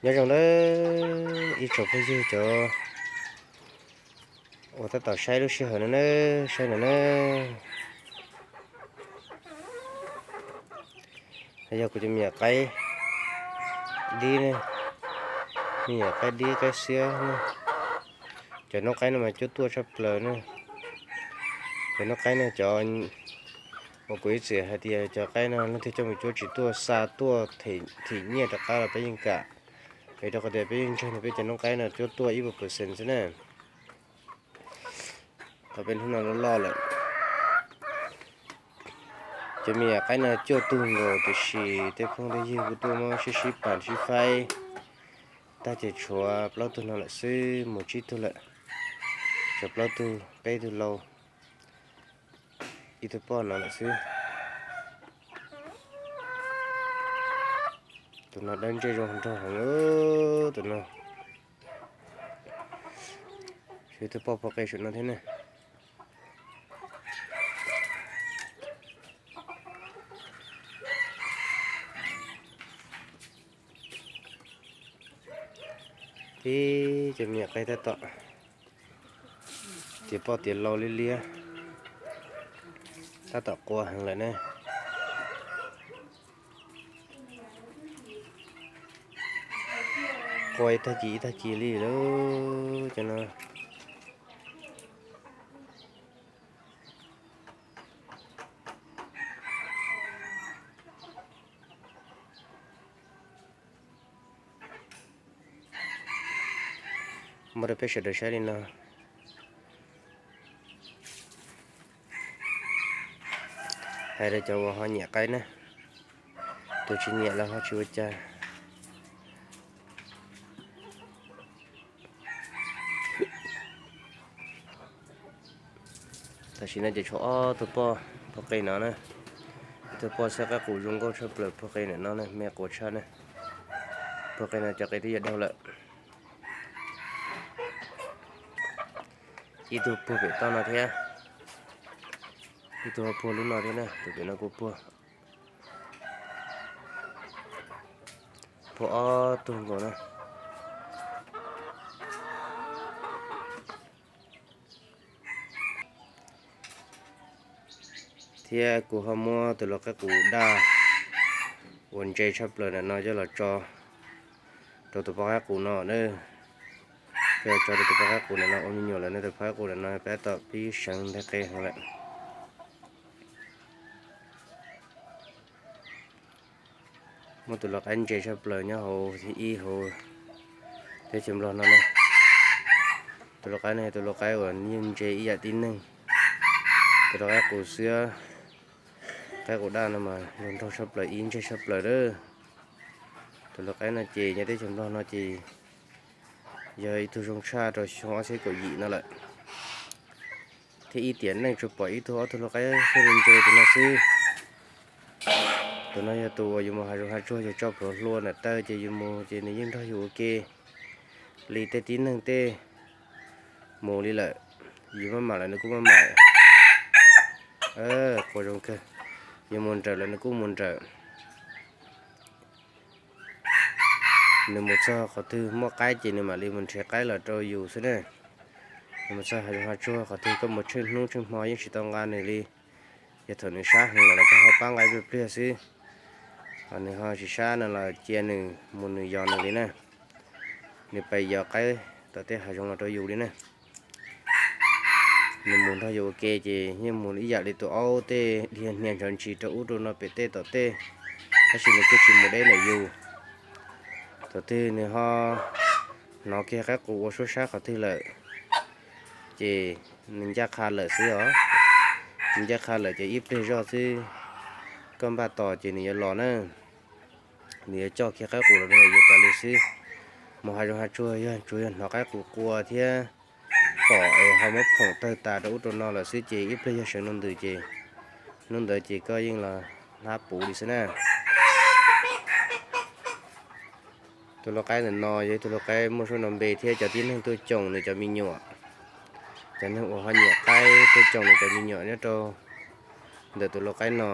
Nyob zoo nawb ib tsoom phooj ywg cov uas tab tom saib lub sij hawm no na, saib no na. Yog kuv cov me nyuam qaib dib ne, me nyuam qaib dib qaib xiab ne. Cov noob qaib no mas cuab tuaj tshaj plaws ne. Cov noob qaib no cov uas kuv ib txwm hais tias cov qaib no leej twg coj mus cuab tsis tuaj xa tuaj thim nyiaj rov qab los peb yeej kam. Es rau qhov tias peb yeej ntseeg tias peb cov noob qaib no cuab tuaj ib puas percent xwb na. Qhov peb hnub no loj loj lawm. Cov me nyuam qaib no cuaj tug nkaus tiam sis tej phooj tej ywg kuj tuaj muab sib sib pam sib faib tag ces tshuav plaub tug no lawm xwb, mus tsib tug lawm. Tshuav plaub tug, peb tug laus, ib tug poj no lawm xwb. Tus no dawb ntsej zoo nraug heev, tus no. Tshuav ib tug poj puag qe saum no thiab ne. Tib cov me nyuam qaib tab tom tiav poj tiav lau liab liab, tab tom qua heev lawm ne. Qua ib tag kis ib tag kis li lawm cov no. Muab rau peb sawv daws saib li no. Hais rau cov uas ho nyiam qaib na, tus tsis nyiam los ho tsis ua cas. Tam sim no ces tshuav ob tug poj puag qe no na. Ib tug poj xab qaib qus zoo nkauj tshaj plaws puag qe ntawm no na, me quav tshaj na. Puag qe no cov qe twb yuav daug lawm. Ib tug puag pem toj no thiab, ib tug ho puag lub no thiab na, tus pem no kuj puag. Puag ob tug nkaus na. Thiab kuv ho muab tus lau qaib qus daj uas ntse tshaj plaws ntawm no coj los tso rau tus poj qaib qus no na. Coj los tso rau tus poj qaib qus ntawm no ua me nyuam lawm ne, tus poj qaib qus ntawm no peb tom pib seev nteg qe heev lawm. Muab tus lau qaib ntse tshaj plaws nyob hauv thib ib hauv teb chaws Nplog no na. Tus lau qaib no yog tus lau qaib uas yeej ntse ib yam tib neeg. Tus lau qaib qus xiab, qaib qus daj no mas zoo nraug tshaj plaws ib, ntse tshaj plaws lawm. Tus lau qaib no ces nyob teb chaws Nplog no ces yog ib tug zoo tshaj rau xyoo ob txhiab kaum yim no lawm. Thiab ib tiam neej tsuas pom ib tug ob tug lau qaib thiaj li ntse tus no xwb. Tus no yog tus uas yus mus hav zoov hav tsuag yus tso plhuav hlua ntawm taw ces yus mus ces nws yeej nrog yus ua ke li tej tib neeg tej mus li lawm. Yus maj mam lawm nws kuj maj mam. Qua zoo kawg. Yus mus nrawm lawm nws kuj mus nrawm. Nws mus txog qhov twg muaj qaib ces nws mam li mus nrhiav qaib los rau yus xwb na. Nws mus txog hav zoov hav tsuag qhov twg koj mus tsheej hnub tsheej hmo yeej tsis tau nqa nws li. Yog thaum nws sab heev lawm los koj ho pab nqa ib pliag pliag xwb. Ho nws ho tsis sab no los cia nws mus nws yos nws li na. Nws pais yos qaib tom tej hav zoov los rau yus li na. Nws mus nrog yus ua ke ces yeej mus ib yam li tus aub tej dhia hnia ntshav ntshis rau ub rau no pem tej tom tej, tab sis nws kuj tsis mus deb ntawm yus. Thaum twg nws ho hnov kiag qaib qus ua suab sab qhov twg lawm, ces nws ncaj qha lawm xwb os. Nws ncaj qha lawm ces ib pliag zog xwb, koj npaj tos ces nws yuav los na. Nws yuav coj kiag qaib qus los rau yus tas li xwb. Mus hav zoov hav tsuag yog tsuas yog hnov qaib qus qua thiab pom es ho muab phoom tawg tas rau ub rau no lawm xwb ces ib pliag yog seev no ntws ces hnub ntawd ces koj yeej los hnab puv li xwb na. Tus lau qaib ntawm no yog ib tug lau qaib muaj suab nrov npe thiab cov tib neeg tuaj coos nws cov me nyuam. Cov neeg uas ho nyiam qaib tuaj coos nws cov me nyuam nyob rau ntawm tus lau qaib no.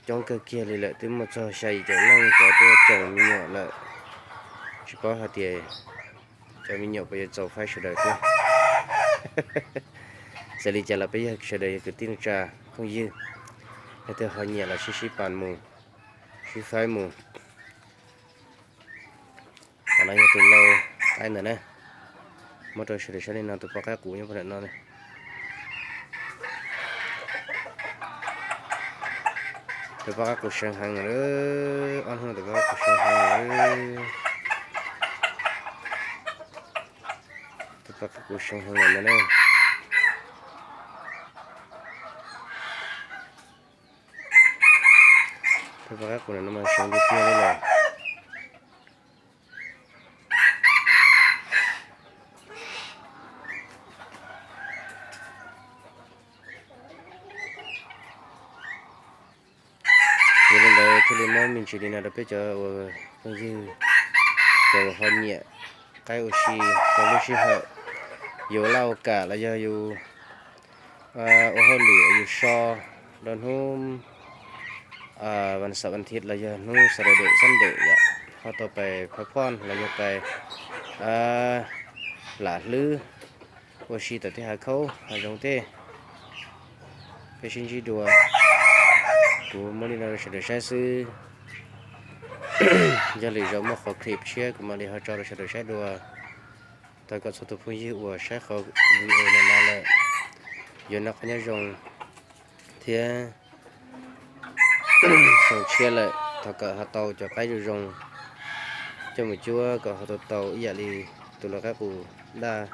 coob kawg kiag li lawm, twb muaj txog xya yim caum leej cov tuaj tsoom me nyuam lawm. Tsis paub hais tias cov me nyuam puas yuav txaus faib sawv daws thiab. Txawm li cas los peb yog sawv daws yog kwv tij neej tsa phooj ywg, leej twg ho nyiam los sib sib pab mus, sib faib mus. Qhov no yog tus lau qaib ntawd na. Muab rau sawv daws saib li no, tus poj qaib qus nyob puag nram no. Tus poj qaib qus seev heev lawm, ob hnub tus poj qaib qus seev heev lawm. Tus poj qaib qus seev heev lawm ntag na. Tus poj qaib qus no mas seev tiag tiag li lawm. Yog li ntawd thiaj li muab me ntsis li no rau peb cov uas phooj ywg, cov uas ho nyiam qaib ua si rau lub sij hawm yus ua laj ua kam los yog yus ua hauj lwm yus so rau hnub vas xaum vas thiv los yog hnub Saturday Sunday yom, ho tau pais phaj phoj los yog pais lam hlwb ua si tom tej hav khaub hav zoov tej. Peb sib ntsib dua, kuv muab li no rau sawv daws saib xwb. Yog lwm zaus muaj qhov clip tshiab kuv mam li ho tso rau sawv daws saib dua. Thov kom txhua tus phooj ywg uas saib qhov video no no lawm yuav noj qab nyob zoo thiab xyoo tshiab lawm thov kom ho tau cov qaib zoo zoo coj mus cuab kom ho tau tau ib yam li tus lau qaib qus daj